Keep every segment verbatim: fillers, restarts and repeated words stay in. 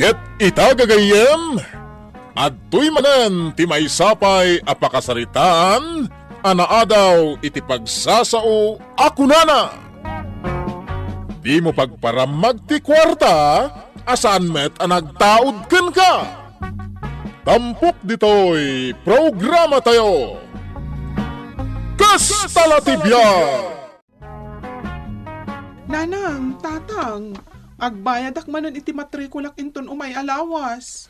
Ket ita, gagayyem, adtoy manen ti maysa pay a pakasaritaan a naadaw iti pagsasao a kunana, "Dimo pagparammag ti kuarta a saan met a nagtaud kenka." Tampok ditoy programatayo, Kasta la ti Biag! Nanang, Tatang, agbayadak manen iti matrikulak inton umay a lawas.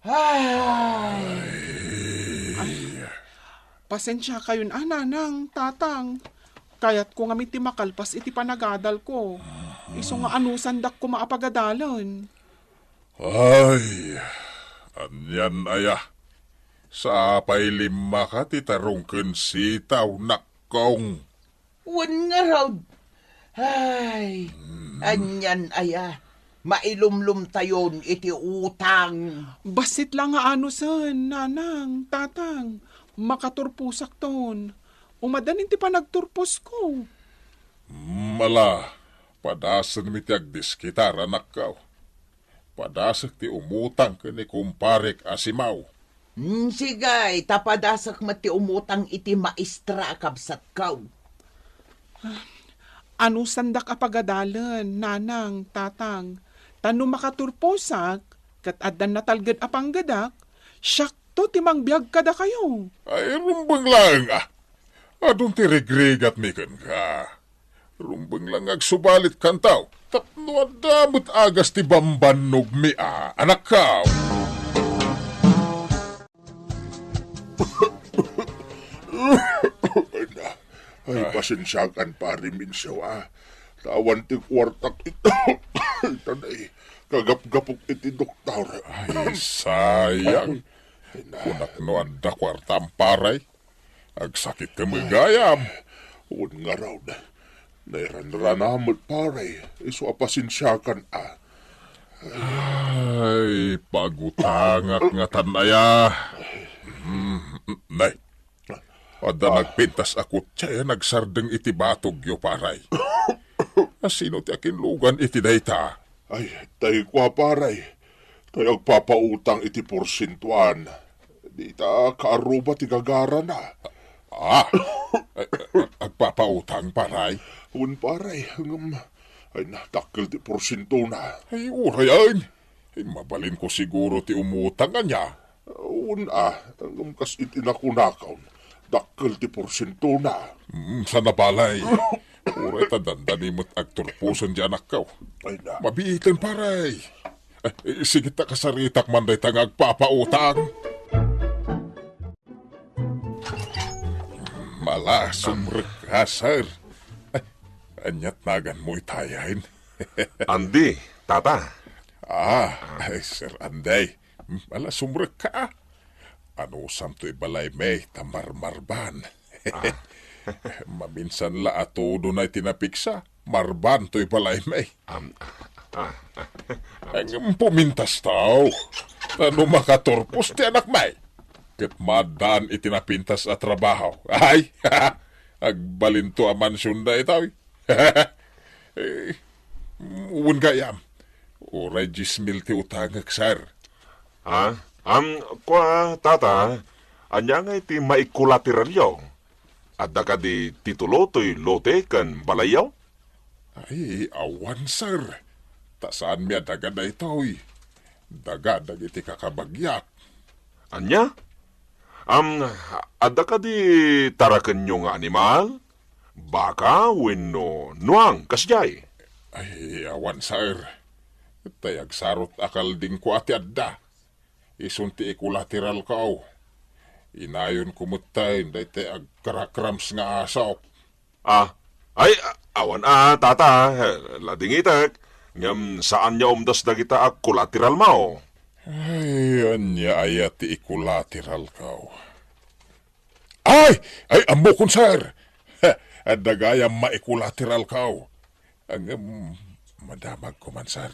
Ay. Ay, pasensiakayon a, Nanang, Tatang. Kayatko ngamin ti makalpas iti panagadalko. Isu nga anusandak koma a pagadalen. Ay, anian aya? Sapay limmaka ti tarong ken sitaw, nakkong. Wen ngarud. Ay, anian aya? Mailumlomtayon iti utang. Bassit la nga anusen, Nanang, Tatang. Makaturposakton. Umadan ti panagturposko. Mm, ala, padasenmi ti agdiskitar, anakko. Padasek ti umutang ken ni kumparek a si Mau. Mm, sige, ta padasek met ti umutang iti maestra a kabsatko. Anusandak a pagadalen, Nanang, Tatang, ta no makaturposak, ket addan natalged a panggedak, siakto ti mangbiag kadakayo. Ay, rumbeng laeng a. Adun ti rigrigatmi kenka. Rumbeng la nga agsubalit kantaw, tapno adda met agas ti bambannogmi a, anakko. Ay, na. Ay, pasensiakan, Pare Mencio, a. Ta awan ti kuartak ita. Ita na, eh. Kagapgapok iti doktor. Ay, sayang. Ay, na. Kunak no adda kuartam, pare. Agsakit ka met gayam. Wen ngarud. Nairanrana met, pare. Isu a pasensiakan a. Ay, pagutangak ngatan aya. Mm, nay. Adda nagpintas a kutse a nagsardeng iti batogyo, pare. A, sino ti akinlugan iti dayta? Ay, tay kua, pare. Tay agpapautang iti porsientoan. Dita kaaruba ti gagarana. Ah, eh, eh, agpapautang, pare? Wen, pare, ngem, ay na, dakkel ti porsientona. Ay, uray, ay. Ay, mabalinko siguro ti umutang ania. Wen a, ngem kas iti nakunakon, dakkel ti porsientona. Mm, sana balay. Uray ta dandani met agturposen ti anakko. Ay na. Mabiiten, pare. Eh, eh, sige ta kasaritak man dayta nga agpapautang. Ala, sumrek ka, sir. Eh, aniat naganmo itayen? Andy, tata. Ah, ay, Sir Andy. Hmm, ala, sumrek ka, a. Anusam toy balaymi ta marmarban. Ah. Maminsan la a todo na iti napiksa, marban toy balaymi. Am, ah, ah, ah. Ngem pumintas taw. Ta no makaturpos ti anakmi, ket maaddaan iti napintas a trabaho. Ay, agbalinto a mansion daytoy. Eh, wen gayam, uray dies mil ti utangek, sir. Ah, am, kua, tata, ania ngay ti maikolateralyo? Adda kadi titulo toy lote ken balayyo? Ay, awan, sir. Ta saanmi a daga daytoy. Daga dagiti kakabagiak. Ania? Am, adda kadi tarakenyo nga animal? Baka wenno nuang kasdiay? Ay, awan, sir. Tay agsarot a kalding kua ti adda. Isun ti ikolateralko. Inayonko metten daytoy agkarakrams nga asok. Ah, ay, a-, awan a, tata, ladingitek, ngem saan nga umdas dagita a kolateralmo. Ay, ania aya ti ikolateralko? Ay, ay, ammokon, sir. Adda gayam maikolateralko. Ngem, madamagko man, sir.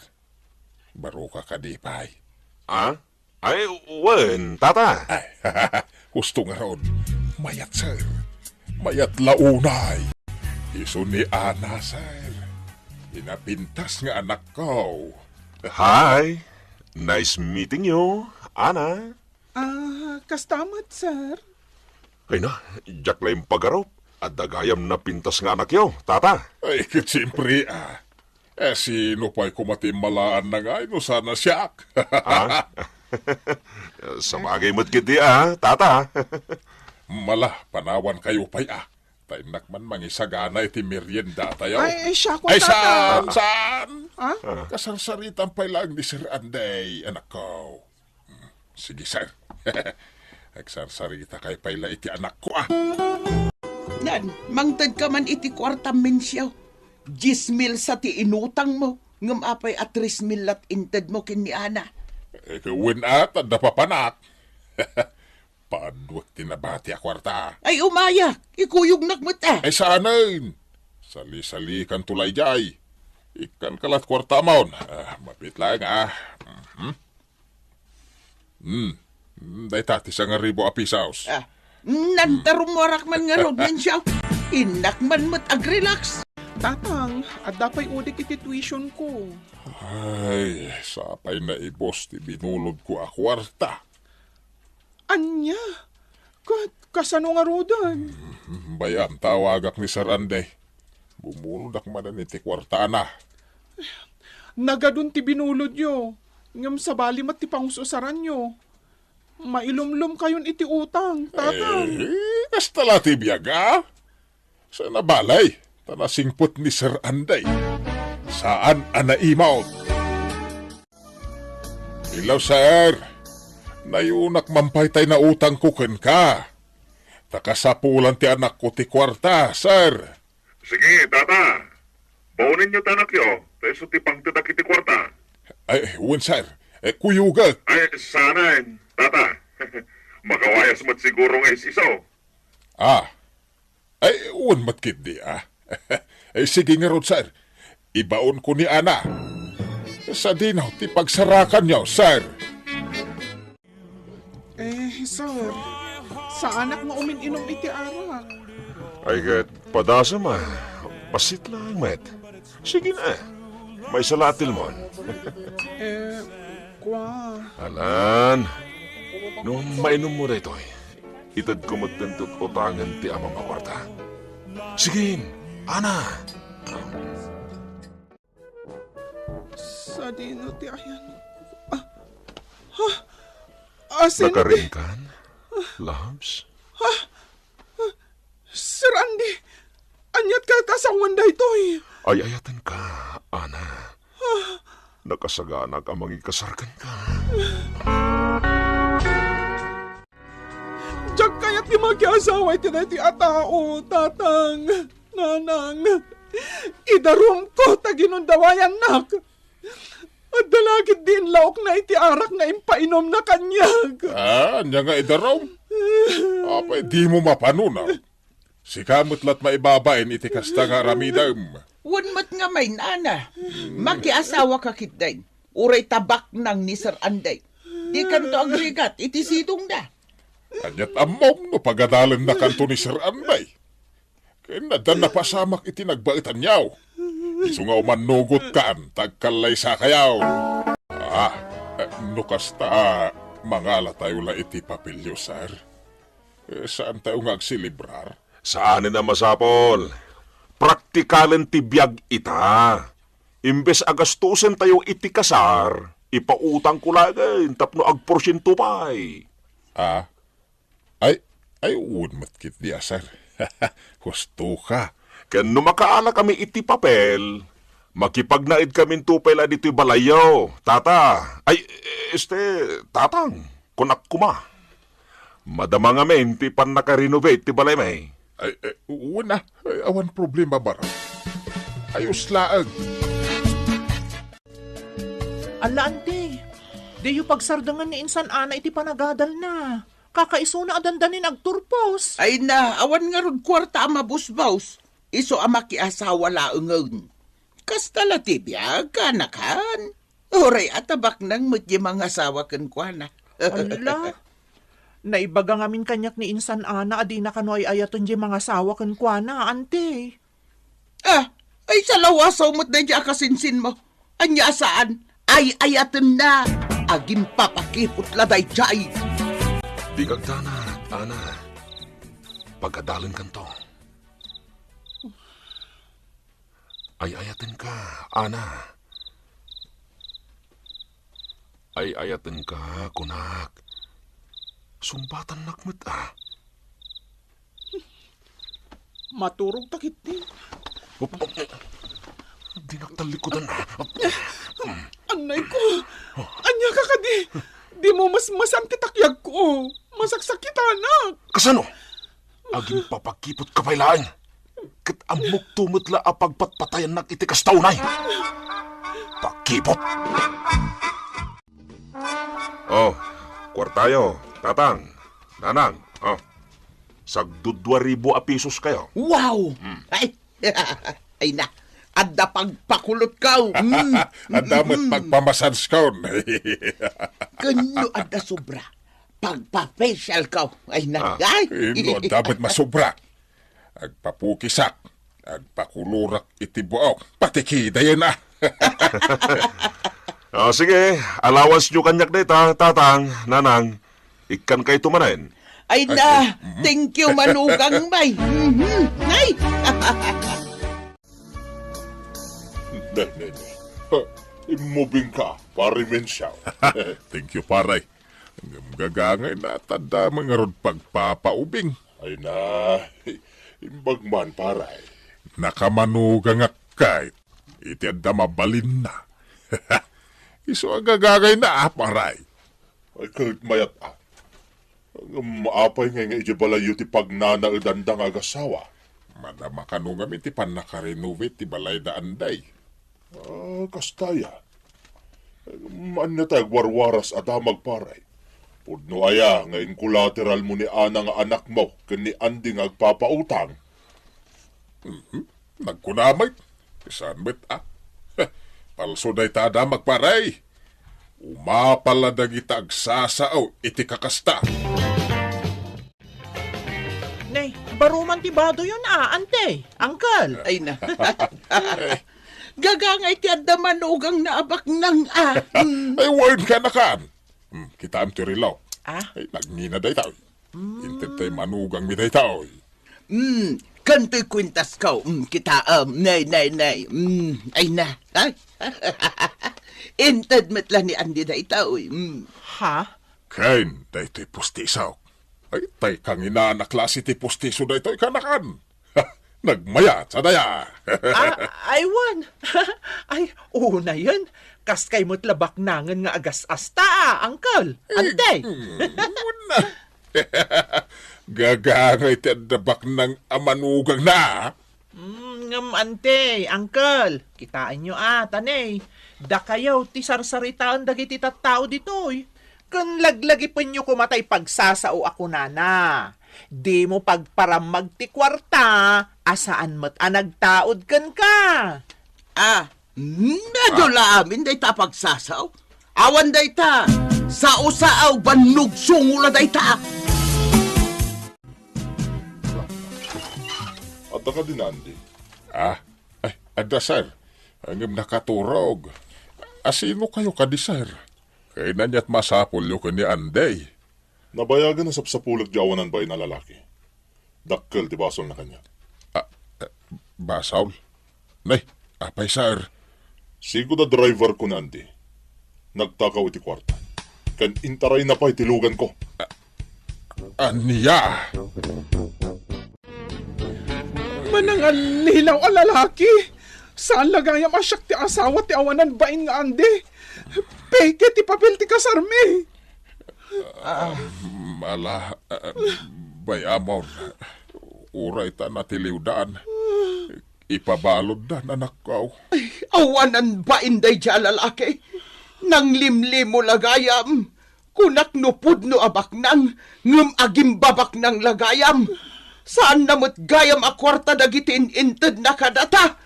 Baro ka kadi pay? Ah? Ay, wen, tata. Ay, husto ngarud. Mayat, sir. Mayat la unay. Isu ni Ana, sir. Ti napintas nga anakko. Hi. Nice meeting you, Ana. Ah, kasta met, sir. Ay na, diak la impagarup. Adda gayam napintas nga anakyo, tata. Ay, ket siyempre, ah. Eh, sino pay koma ti immalaan na ngay no saan a siak? Ha? Sabagay met ketdi, ah, tata. Mala, panawankayo pay, ah. Ta innak man mangisagana iti merienda tayo. Ay, ay, siak, Ay, tata. saan, saan? Ha? Kasarsaritam pay laeng ni Sir Anday, anakko. Hmm, sige, sir. Agsarsaritakay pay la iti anakko, ah. Nan, mangtedka man iti kuartam, Mencio. Dies mil sa ti inutangmo, ngem apay a tres mil lat intedmo ken ni Ana? Eh, wen, ah, ta adda papanak. Paduek ti nabati a kuarta. Ay, umayak! Ikuyognak met, ah! Ay, saanen! Sali-salikanto la idiay. Ikkanka lat kuartamon. Ah, mabit laeng, ah. Mhm. Hmm. Hmm, dayta ti sangaribu a pisos. Ah, nantarumorak man ngarud, Mencio. Innak man met agrelax. Tatang, adda pay udik iti tuition ko. Ay, sapay naibus ti binulodko a kuarta. Ania? Ket kasano ngaruden? Hmm, bay-am ta awagak ni Sir Anday. Bumulodak manen iti kuartana. Nagadun ti binulodyo, ngem sabali met ti pangus-usaranyo. Mailumlomkayon iti utang, Tatang. Eh, kasta la ti biag, a? Saan a balay, ta nasingpet ni Sir Anday. Saan a naimawt. Hello, sir. Nayunak man pay tay nautangko kenka. Ta kasapulan ti anakko ti kuarta, sir. Sige, tata. Baonenyo ti anakyo, ta isu ti pangtedak iti kuarta. Ay, wen, sir. Eh, kuyogek. Ay, saanen, tata. Makawayas met siguro nga is-isu. Ah. Ay, wen met ketdi, ah. Ay, sige ngarud, sir. Ibaonko ni Ana. Sadino ti pagsarakanyo, sir? Eh, sir, saanak nga umin-inum iti arak. Ay, ket padasem, a. Bassit laeng met. Sige na. Maysa la a tilmon. Eh, kua. Alan, no mainummo daytoy, itedko met dento utangen ti amam a kuarta. Sige, Ana. Sadino ti ayan? Ah, ha? Asin ti Nakariingkan, loves? Ha? Sir Andy, ania't kakasawan daytoy? Ay-ayatenka, Ana. Ah. Nakasaganak a mangikasar kenka. Diak kayat ti makiasawa iti daytoy a tao, Tatang, Nanang. Idarumko ta ginundawayannak. Adda la ketdi inlaokna iti arak nga impainumna kaniak. Ah, ania nga idarum? Apay dimo mapanunot? Sika met lat maibabain iti kasta nga aramidem. Wen met nga mainana. Makiasawaka ketdin. Uray ta baknang ni Sir Anday. Dikanto agrigat iti sidongda. Ania't ammom no pagadalennakanto ni Sir Anday? Ken adda napasamak iti nagbaetanyo. Isu nga umannugotkan, ta agkallaysakayo. Ah, eh, no kasta, mangalatayo la iti papelyo, sir. Eh, saantayo nga agselebrar? Saanen a masapul. Praktikalen ti biag ita. Imbes a gastusentayo iti kasar, ipautangko laengen tapno agporsiento pay. Ah? Ay, ay, wen met ketdi a, sir. Husto ka. Ken no makaalakami iti papel, makipagnaedkaminto pay la ditoy balayyo, tata. Ay, este, tatang, kunak koma. Madama ngamin ti pannaka-renovate ti balaymi. Ay, eh, wen a. Ay, awan problema, Barok. Ayos laeng. Ala, anti, diyo pagsardengen ni insan Ana iti panagadalna. Kakaisuna a dandanin agturpos. Ay na, awan ngarud kuarta a mabusbos. Isu a makiasawa laengen. Kasta la ti biag, kanakan. Uray a ta baknang met diay mangasawa kenkuana. Ala, naibaga ngamin kaniak ni insan Ana a dina kano ay-ayaten diay mangasawa kenkuana, anti. Ah, ay salawasaw met daydiay a kasinsinmo. Ania a saan? Ay-ayatenna. agimpapakipot la daydiay. Dika agdanag, Ana. Pagadalenkanto. Ay-ayatenka, Ana. Ay-ayatenka, kunak. Sungbatannak met, a. Maturog ta ketdi. Op, op, op. Dinak tallikudan, a. Annay ko. Ania ka kadi? Dimo masmasan ti takyag ko. Masaksakitanak. Kasano? Agimpapakipot ka pay laeng. Ket ammokto met la a pagpatpatayannak iti kasta unay. Pakipot! Oh, kuartayo, tatang, nanang, oh. Sagdudua ribu a pesos kayo. Wow! Hmm. Ay, ay na, adda pagpakulotko. Mm. Adda met Mm. pagpamasanskon. Ken no adda sobra, pagpa-facialko. Ay na, Ah. Ay. Inno adda met masobra. Agpapukisak, agpakulorak iti buok, pati kidayen, a. Ah, sige, allowance-yo kaniak dayta, tatang, nanang. Ikkankayto manen. Ay na, Ay, ay, mm. Thank you, manugang, bay. Mhm. Ay! Nay, nay, nay. Ha, immubing ka, Pare Menciao. Thank you, pare. Ngem gagangay na, ta adda met ngarud pagpapaubing. Ay na, imbag man, pare. Nakamanugangak kay iti adda mabalinna. Isu a gagangay na, a, pare. Ay, ket mayat, a. Ngem apay ngay nga idiay balayyo ti pagnanaedanda nga agasawa? Madama kano ngamin ti pannaka-renovate ti balayda, Anday. Ah, kasta aya. Ngem ania tay agwarwaras a damag, pare? Pudno aya nga in-collateral mo ni Ana nga anakmo ken ni Andy nga agpapautang? Mhm. Nagkuna met. Saan met, a? Palso dayta a damag, pare. Umapal la dagita agsasao iti kakasta. Nay, baro man ti badoyon, a, ante, uncle. Ay na. Gagangay ti adda manugangna a baknang, a. Mm. Ay, wen, kanakan. Hmm, kitaem ti relo. Ah? Ay, nagngina dayta. Mm. Inted tay manugangmi dayta, oy. Mm, kantoy kuentasko. Mm, kitaem, nay, nay, nay. Mm, ay na. Ay. Inted met la ni Andy dayta, oy. Mm. Ha? Ken, daytoy pustisok. Ay, tay kanginana klase ti pustiso daytoy, kanakan. Nagmayat, sadaya. Ah, ay, wen. Ay, unayen. Kaskay met la baknangen nga agas-asta, a, uncle. Ante. Eh, mm, una. Gagangay ti adda baknang a manugangna, a. Mm, ngem, ante, uncle, kitaenyo, a, tanay. Dakayo ti sarsaritaen dagiti tattao ditoy. Ken laglagipenyo koma tay pagsasao a kunana, "Dimo pagparammag ti kuarta a saan met a nagtaud kenka." Ah, mm, adu la amin dayta a pagsasao. Awan dayta. Sao-sao, bannog sungo la dayta. Adda kadi ni Andy? Ah, ay, adda, sir. Ngem nakaturog. Asino kayo kadi, sir? Kayna niat masapulyo ken ni Andy. Nabayagen a sapsapulet diay awanan bain a lalaki. Dakkel ti basolna kaniak. Ah, eh, basol? Nay, apay, sir? Sigud a driver ko ni Andy. Nagtakaw iti kuarta. Ken intarayna pay ti lugan ko. Ania? Manangallilaw a lalaki! Saan la gayam a siak ti asawa ti awanan bain nga Andy? Peke ti papel ti kasarmi! Ah, ala, ah, bay-amon. Uray ta natiliwdan. Ipabaluddan, anakko. Ay, awanan bain daydiay a lalaki. Nanglimlimo la gayam. Kunak no pudno a baknang, ngem agimbabaknang la gayam. Saanna met gayam a kuarta dagiti in-intedna kadata.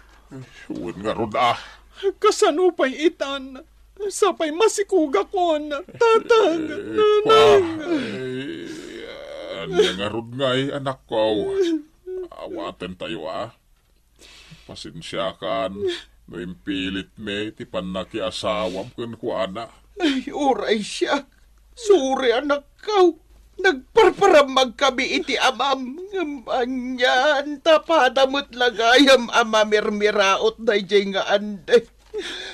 Wen ngarud, a. Kasano pay itan? Sapay masikugakon, tatang, eh, nanang. Pa, eh, ania ngarud ngay, anakko? Awaten tayo, a. Pasensiakan no impilitmi ti pannakiasawam kenkuana. Ay, uray siak. Sorry, anakko. Nagparparammagkami iti amam. Ngem anian, ta pada met la gayam a mamirmiraot daydiay nga andi.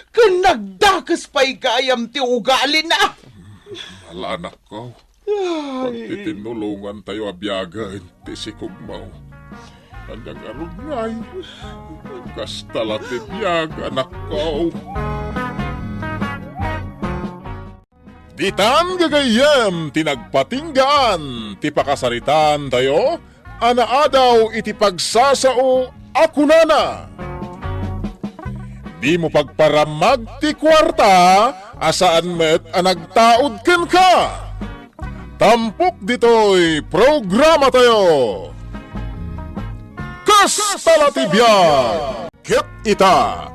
Ken nagdakes pay gayam ti ugalina. Ala, anakko. Ay. Pagtitinulongantayo a biagen ti sikogmo. Ania ngarud ngay? Kasta la ti biag, anakko. Ditan gagayyem ti nagpatinggaan ti pakasaritaantayo a naadaw iti pagsasao a kunana, "Dimo pagparammag ti kuarta a saan met a nagtaud kenka." Tampok ditoy programatayo, Kasta la ti biag! Ket ita,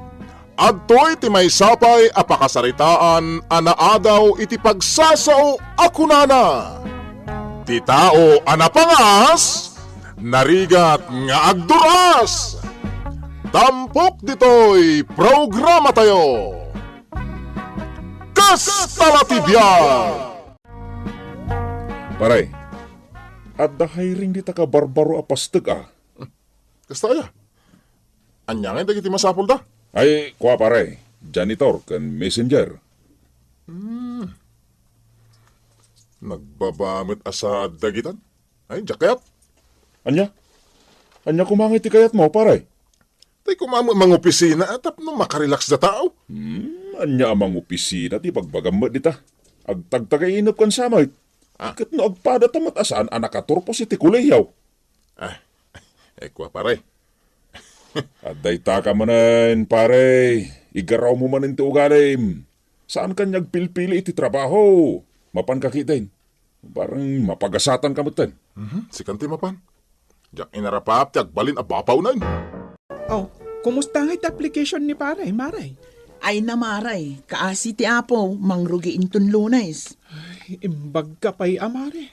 adtoy ti maysa pay a pakasaritaan a naadaw iti pagsasao a kunana, "Ti tao a napangas, narigat nga agdur-as." Tampok ditoy programatayo, Kasta la ti biag! Pare, adda hiring dita kabarbaro a pasteg a. Kasta aya? Ania ngay dagiti masapulda? Ay, kua, pare, janitor ken messenger. Hmm. Nagbaba met a saad dagitan? Ay, diak kayat. Ania? Ania koma ngay ti kayatmo, pare? Tay koma met mangopisina a tapno makarelax da tao. Hmm, ania a mangopisina ti bagbagam met dita? Agtagtagay inep ken samay. Ah. Ket no agpadata met a saan a nakaturpos iti kolehiyo. Ah, ay kua, pare. Adda itaka manen, pare. Igarawmo manen ti ugalim. Saan kan nga agpilpili iti trabaho. Mapanka ketdin. Bareng mapagasatanka metten. Mhm, sikan ti mapan. Diak inarapap ti agbalin a bapawnen. Oh, kumusta ngay ti application ni pare, mare? Ay na, mare, kaasi ti Apo, mangrugi inton Lunes. Ay, imbagka pay a, mare.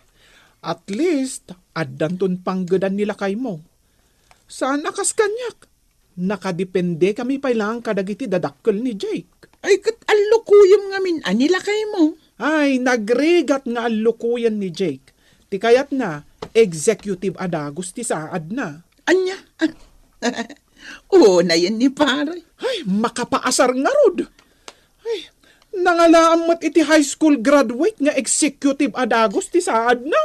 At least, addanton panggedan ni lakaymo. Saan a kas kaniak. Nakadependekami pay laeng kadagiti dadakkel ni Jake. Ay, ket allukoyem ngamin a ni lakaymo. Ay, nagrigat nga allukoyen ni Jake. Ti kayatna, executive a dagus ti saadna. Ania? Unayen ni pare. Ay, makapaasar ngarud. Ay, nangalaam met iti high school graduate nga executive a dagus ti saadna.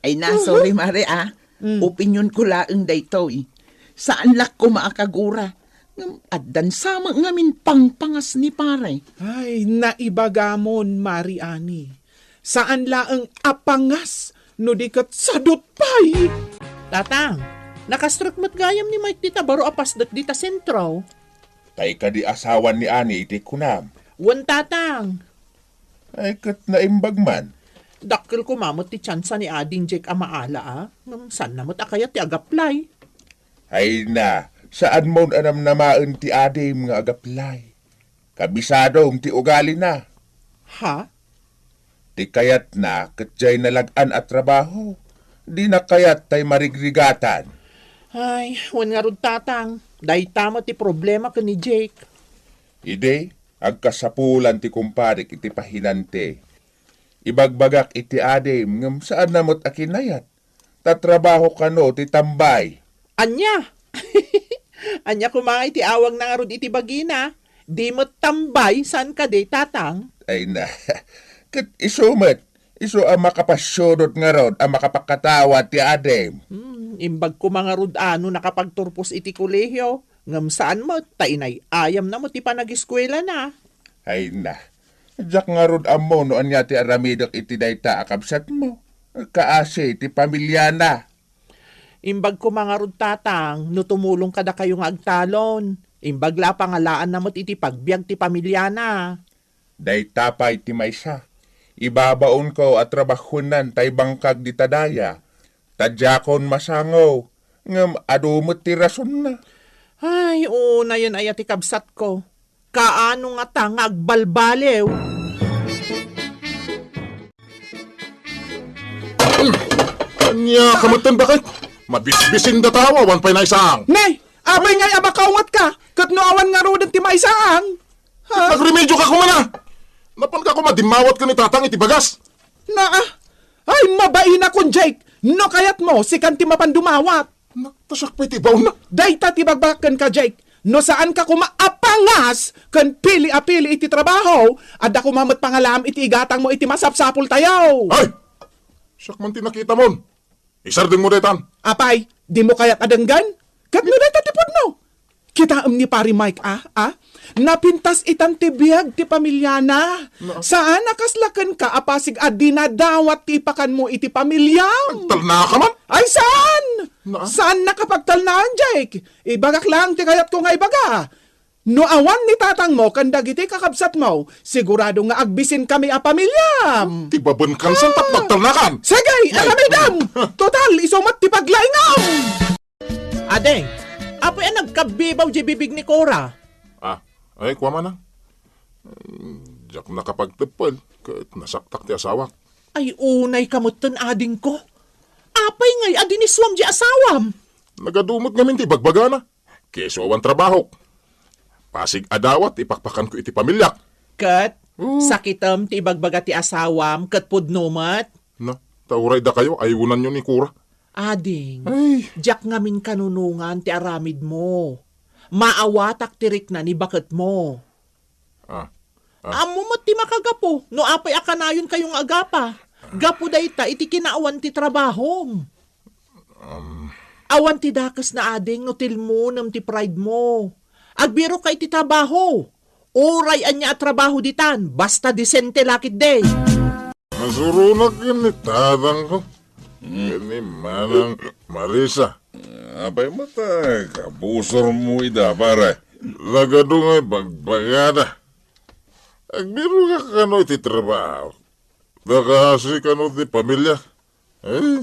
Ay na, aha, sorry, mare, ah. Mm. Opinionko laeng daytoy. Saan la koma a kagura. Ngem addan sa met ngamin pangpangas ni pare. Ay, naibagamon, Mari Ani. Saan laeng a pangas no di ket sadut pay. Tatang, nakastrek met gayam ni Mike dita baro a pasdek dita sentro. Tay kadi asawan ni Ani iti kunam? Wen, Tatang. Ay, ket naimbag man. Dakkel koma met ti tsansa ni Ading Jake a maala, a. Ngem saanna met a kayat ti agaplay. Ay na, saanmon a namnamaen ti adim nga agaplay. Kabisadom ti ugalina. Ha? Ti kayatna ket diay nalag-an a trabaho. Dina kayat tay marigrigatan. Ay, wen ngarud, Tatang. Dayta met ti problema ken ni Jake. Idi, agkasapulan ti kumpadik iti pahinante. Ibagbagak iti adim ngem saanna met a kinayat. Ta trabaho kano ti tambay. Ania? Ania koma iti awagna ngarud iti bagina? Di met tambay, saan kadi, Tatang? Ay na, ket isu met, isu a makapasudot ngarud a makapakatawa ti adim. Hmm, imbag koma ngarud a no nakapagturpos iti kolehio, ngem saan met, ta inay-ayamna met ti panageskuelana. Ay na, diak ngarud ammo no ania ti aramidek iti dayta a kabsatmo. Kaasi ti pamiliana. Imbag koma ngarud, Tatang, no tumulong kadakayo nga agtalon. Imbag la a pangalaanna met iti pagbiag ti pamiliana. Dayta pay ti maysa. Ibabaonko a trabahuennan tay bangkag dita daya. Ta diakon masango, ngem adu met ti rasonna. Ay, unayen aya ti kabsatko. Kaano ngata nga agbalbaliw? Ania ka metten, baket? Mabisbisin datawa, awan pay naisang. Nay, apay ngay a makaunget ka? Ket no awan ngaruden ti maisang? Ha? Nagremedyo ka koma na! Napanka koma dimmawat ken ni Tatang iti bagas. Naa, ay, mabainakon, Jake. No kayatmo, sikan ti mapan dumawat. Nagtasak pay ti baonna. Dayta ti bagbagak kenka, Jake. No saanka koma a pangas ken pili a pili iti trabaho, adda koma met pangalaam iti igatangmo iti masapsapultayo. Ay! Siak man ti nakitamon. Isardengmo daytan. Apay, dimo kayat a denggen? Ket no dayta ti pudno? Kitaem ni Pari Mike, a, a? Napintas itan ti biag ti pamiliana. Na- Saan a kasla kenka a pasig a dinadawat ti ipakanmo iti pamiliam. Agtalnaka man? Ay, saan? Na- Saan nakapagtalnaan, Jake? Ibagak lang ti kayatko nga ibaga. No awan ni tatangmo ken dagiti kakabsatmo, sigurado nga agbisinkami a pamiliam. Ti babenkan, saan tapno agtalnakan? Sige, aramidem! Total, isu met ti paglaingam! Ading, apay a nagkabbibaw di bibig ni Cora? Ah, ay, kua man, ah. Diak nakapagteppel, ket nasaktak ti asawak. Ay, unay ka metten, adingko. Apay ngay a dinisuam di asawam? Nagadu met ngamin ti bagbagana. Keso awan trabahok. Pasig a dawat ipakpakanko iti pamiliak. Ket, Hmm. sakitem ti ibagbaga ti asawam ket pudno met. Na, ta uray dakayo, aywananyo ni Cora. Ading, Ay. diak ngamin kanunongan ti aramidmo. Maawatak ti rikna ni baketmo. Ah, ah. Ammo met ti makagapu no apay a kanayonkayo nga agapa. Gapu dayta iti kinaawan ti trabahom. Um. Awan ti dakesna, ading, no tilmonem ti pride mo. Agbiroka iti trabaho. Uray ania a trabaho ditan, basta disente la ketdi. Nasuronak ken ni tatangko. Hmm. Ken ni Manang Marisa. Apay met a kabusormo ida, pare? Nagadu nga ibagbagada. Agbirok kano iti trabaho. Nakaasi kano ti pamilya. Eh,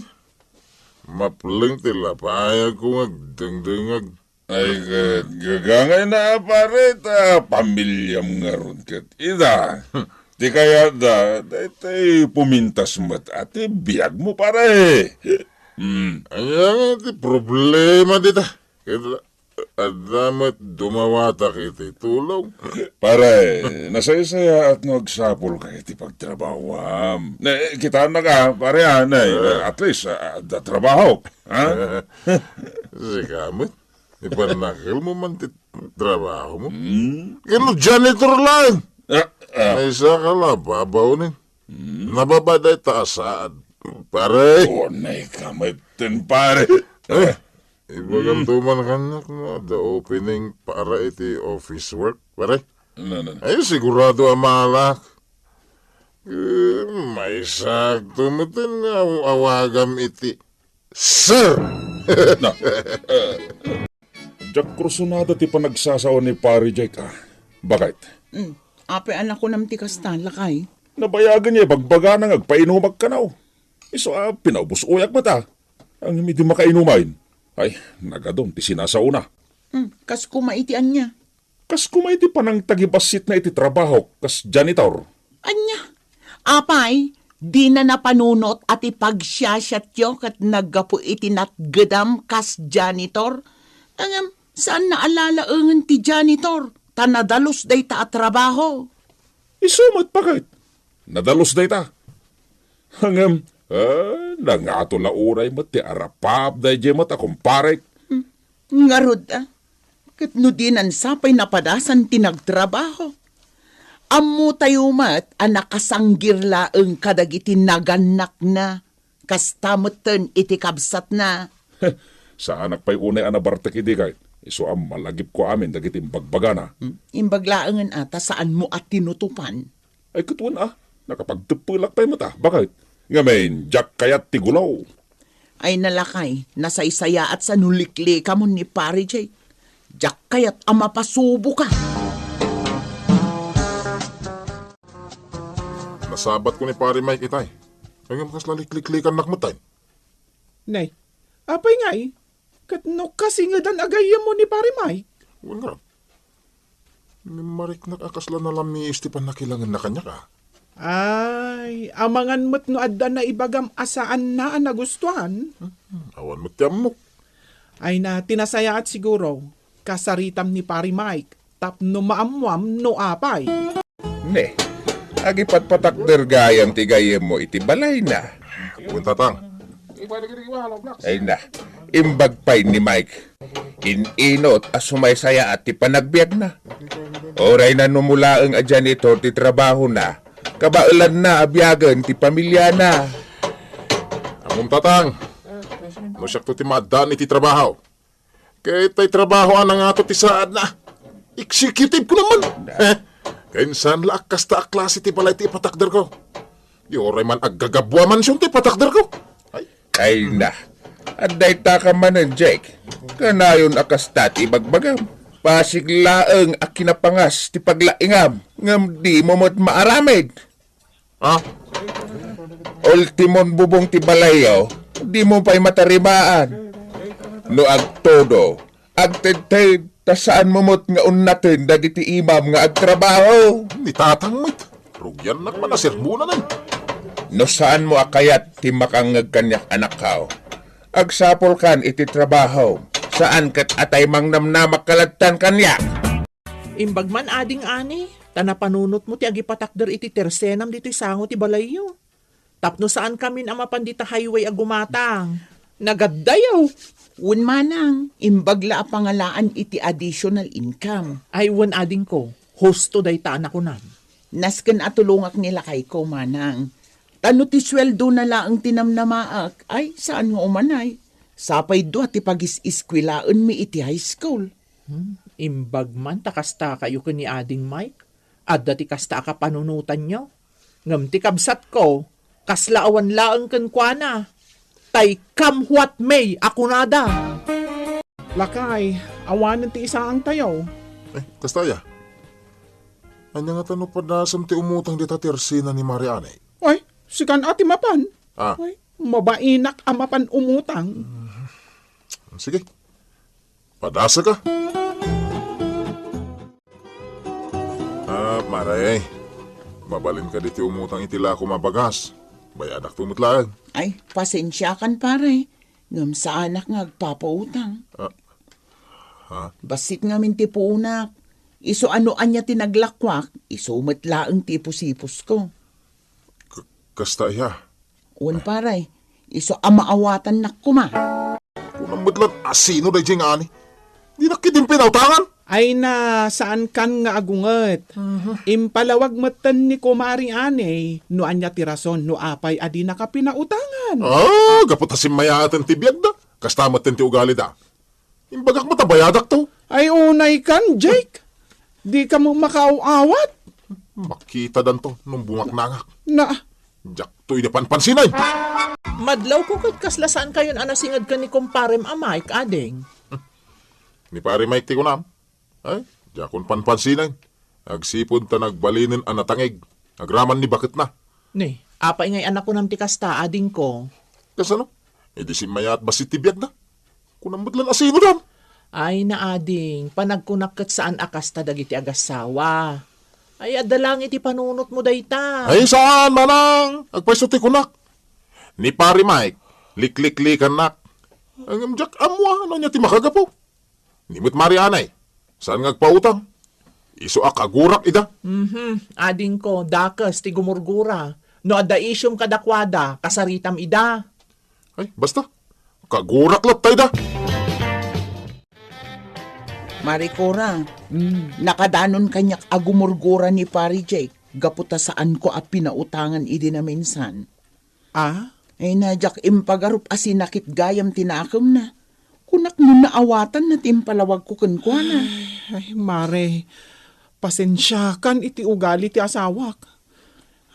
mapleng ti lapayagko nga agdengdengag. Ay, ket gagangayna, pare, ta pamilyam ngarud ket ida. Ti kayatda, daytoy pumintas met a ti biagmo, pare. Hmm. Ania nga ti problema dita? Ket adda met dumawatak iti tulong. Pare, nasaysayaat no agsapulka iti pagtrabahoam. Ne, kitaennak a, pare, a, ne, Eh. at least, a, adda trabaho. Ha? Sika met, ipanakelmo man ti trabaho mo. Hmm? Ken no janitor laeng. Ah, ah. Maysa ka la, babaonen. Hmm? Nababa dayta a saad, pare. Unay ka metten, pare. Eh, ibaganto man kaniak no adda opening para iti office work, pare. No, no, no. Ay, sigurado a maalak. Eh, maysakto metten nga aw-, awagam iti sir. No. Eh, diak kursunada ti panagsasao ni Pare Jake, a. Bakit? Hmm. Apay a nakunam ti kasta, lakay? Nabayagen ya ibagbagana nga agpainumak kano. Isu a pinaubus-oyak met a. Ngem idi makainumayen, ay, nagadun ti sinasaona. Hmm, kas koma iti ania? Kas koma iti panangtagibassitna iti trabahok kas janitor. Ania? Apay, dina napanunot a ti pagsiasiatyo ket naggapu iti natgedam kas janitor? Ngem, saanna a lalaengen ti janitor, ta nadalus dayta a trabaho. Isu met, bakit? Nadalus dayta. Ngem, ah, nangato la uray met ti arapaap daydiay met a kumparek. Hmm. Ngarud, a, ket no dinan sa pay napadasan ti nagtrabaho. Ammotayo met a nakasanggir laeng kadagiti nagannakna. Kasta metten iti kabsatna. Saanak pay unay a nabartek idi kay, isu a malagipko amin dagiti imbagbagana. Hmm, imbag laengen a ta saanmo a tinutopan. Ay, ket wen a, nakapagteppelak pay met a, bakit? Ngamin, diak kayat ti gulo. Ay, nalakay, nasaysayaat sa no liklikamon ni Pare Jake. Diak kayat a mapasuboka. Nasabatko ni Pare Mike itay. Ngem kasla likliklikannak met ay. Nay, apay ngay? Ket no kasingedan a gayyemmo ni Pare Mike? Wen ngarud. Ngem mariknak a kasla nalamiis ti pannakilangenna kaniak, a. Ay, amangan met no adda naibagam a saanna a nagustuan. Hmm, awan met ti ammok. Ay na, ti nasayaat siguro, kasaritam ni Pare Mike tapno maammuam no apay. Ne, Agipatpatakder gayam ti gayyemmo iti balayna. Wen, Tatang. Ay na, imbag pay ni Mike. In-inut a sumaysayaat ti panagbiagna. Uray nanumulaeng a janitor ti trabahona, kabaelanna a biagen ti pamiliana. Ammom, Tatang, no siakto ti maaddaan iti trabaho, ket tay trabaho a nangato ti saadna, executive ko naman. Ken saan la a kasta a klase ti balay ti ipatakderko. Di uray man aggagabua mansion ti ipatakderko. Ay. Ay na, adda ita ka manen, Jake. Kanayon a kasta ti ibagbagam. Pasig laeng a kinapangas ti paglaingam, ngem dimo met maaramid. Ha? Ultimon bubong ti balayyo, dimo pay matarimaan. No agtudo, agtedted, ta saanmo met nga unnaten dagiti imam nga agtrabaho. Ni Tatang met, rugiannak man a sermonanen. No saanmo a kayat ti makangngeg kaniak, anakko, agsapulkan iti trabaho. Saan ket a tay mangnamnamak ka lattan kaniak. Imbag man, ading Ani, ta napanunotmo ti agipatakder iti tersenam ditoy sango ti balayyo. Tapno saankamin a mapan dita highway a gumatang. Nagaddayo! Wen manang, imbag la a pangalaan iti additional income. Ay wen, adingko, husto dayta a nakunam. Nasken a tulongak ni lakayko, manang. Ta no ti sueldona laeng ti namnamaak, ay, saan nga umanay. Sapay dua ti pagis-iskuelaenmi iti high school. Hmm, imbag man ta kasta kayo ken ni Ading Mike. Adda ti kasta a kapanunotanyo. Ngem ti kabsatko, kasla awan laeng kenkuana. Tay come what may a kunada. Lakay, awanen ti isaangtayo. Eh, kasta aya? Ania ngata no padasem ti umutang dita tersena ni Mare Anay? Ay, sikan a ti mapan. Ah. Ay, mabainak a mapan umutang. Sige. Padasaka. Ah, Mare, mabalinka diti umutang iti lakom a bagas. Bayadakto met laeng. Ay, pasensiakan, pare. Ngem saanak nga agpapautang. Ah. Ha? Bassit ngamin ti puonak. Isu a no ania ti naglakuak, isu met laeng ti ipusipusko. K-, kasta aya? Wen, pare. Isu a maawatannak koma. Kunam met laeng a sino daydiay nga Ani. Dinak ketdin pinautangan. Ay na, saankan nga agunget. Mhm. Impalawag metten ni Kumari Ani no ania ti rason no apay a dinaka pinautangan. Ah, gapu ta simmaawaten ti biagda. Kasta metten ti ugalida. Imbagak met a bayadakto. Ay, unaykan, Jake. Dika mo makaaw-awat. Makitadanto no bungaknangak. Na. Diakto idi panpansinay. Madlawko ket kasla saankayon a nasinged ken ni kumparem a Mike, ading. Ni Pare Mike ti kunam. Ay, diakon panpansinay. Agsipud ta nagbalinen a natangig. Agraman ni baketna. Ni, apay ngay a nakunam ti kasta, adingko? Kasano? Idi simmayaat bassit ti biagda. Kunam met laeng a sino dayta. Ay, na ading, panagkunak ket saan a kasta dagiti agassawa. Ay, adda laeng iti panunotmo dayta. Ay, saan, manang? Agpayso ti kunak. Ni Pare Mike, likliklikannak. Ngem diak ammo no ania ti makagapu. Ni met Mare Anay, saan nga agpautang? Isu a kagurak ida. Mhm, adingko, dakes ti gumurgura. No adda isyum kadakuada, kasaritam ida. Ay, basta. Kagurak latta ida. Mare Cora, mm, nakadanon kaniak a gumurgura ni Pare Jake, gapu ta saanko a pinautangan idi naminsan. Ah? Ay na, diak impagarup a sinakit gayam ti nakemna. Kunak no naawatanna ti impalawagko kenkuana. Ay, ay, Mare, pasensiakan iti ugali ti asawak.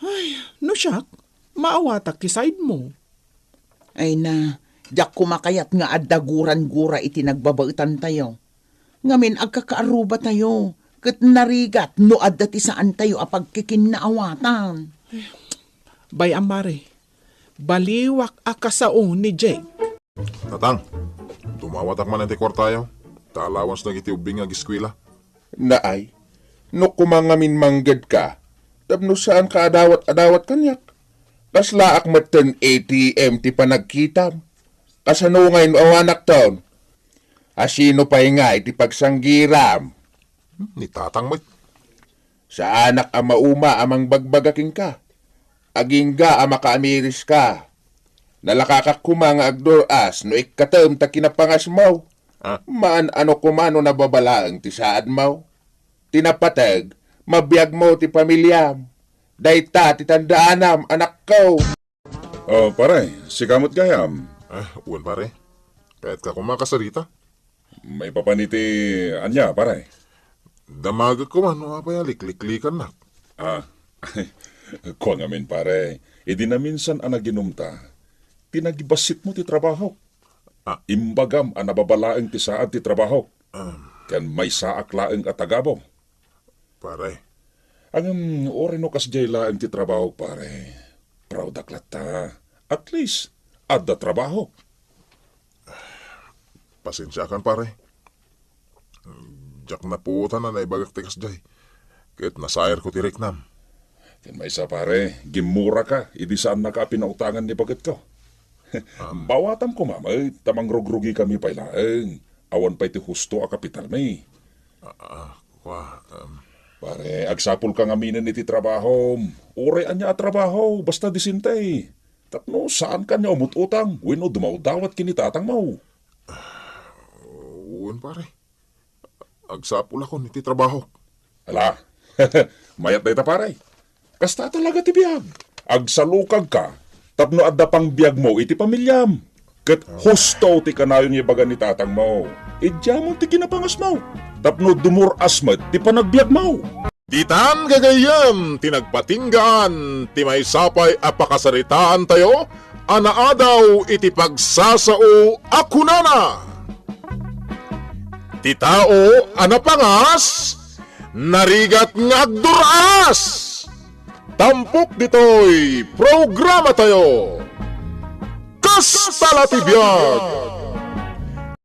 Ay, no siak, maawatak ti side mo. Ay na, diak koma kayat nga adda gurangura iti nagbabaetantayo. Ngamin agkakaarrubatayo, ket narigat no adda ti saantayo a pagkikinnaawatan. Bay-am, Mare, baliwak a kasao ni Jake. Tatang, dumawatak man iti kuartayo, ta allowance dagiti ubbing nga ageskuela. Naay, no koma ngamin manggedka, tapno saanka a dawat-adawat kaniak. Kaslaak metten A T M ti panagkitam. Kasano ngay no awanakton? Asino pay nga iti pagsanggiram? Hmm, ni Tatang met. Saanak a mauma a mangbagbaga kenka. Agingga a makaamiriska. Nalakakak koma nga agdur-as no ikkatem ta kinapangasmo. Ah. Maan a no koma no nababa laeng ti saadmo. Ti napateg, mabiagmo ti pamiliam. Dayta ti tandaanam, anakko. Oh, pare, sika met gayam. Ah, wen, pare. Kayatka koma a kasarita? Maipapan iti ania, pare? Damagek koma no apay a likliklikannak. Ah, kua ngamin, pare. Idi naminsan a naginumta, pinagibassitmo ti trabahok. Ah. Imbagam a nababa laeng ti saad ti trabahok. Ah. Ken maysaak laeng a tagabo. Pare. Ngem uray no kasdiay laeng ti trabahok, pare, proud-ak latta. At least, adda trabahok. Pasensiakan, pare. Diak napuotan a naibagak ti kasdiay. Ket nasayarko ti riknam. Ken maysa, pare, gimmuraka idi saannaka a pinautangan ni bagetko. Ah. Bawatam koma met ta mangrugrugikami pay laeng. Awan pay ti husto a kapitalmi. Ah, ah, kua, em. Pare, agsapulka ngaminen iti trabahom. Uray ania a trabaho, basta disente. Tapno saanka ania umut-utang wenno dumawdawat ken ni tatangmo. Wen, pare. Agsapulakon iti trabahok. Ala, mayat dayta, pare. Kasta talaga ti biag. Agsalukagka tapno adda pangbiagmo iti pamiliam. Ket husto ti kanayon nga ibaga ni tatangmo. Idiamon ti kinapangasmo tapno dumur-as met ti panagbiagmo. Ditan gagayyem ti nagpatinggaan ti maysa pay a pakasaritaantayo a naadaw iti pagsasao a kunana, "Ti tao a napangas, narigat nga agdur-as." Tampok ditoy programatayo, Kasta la ti Biag!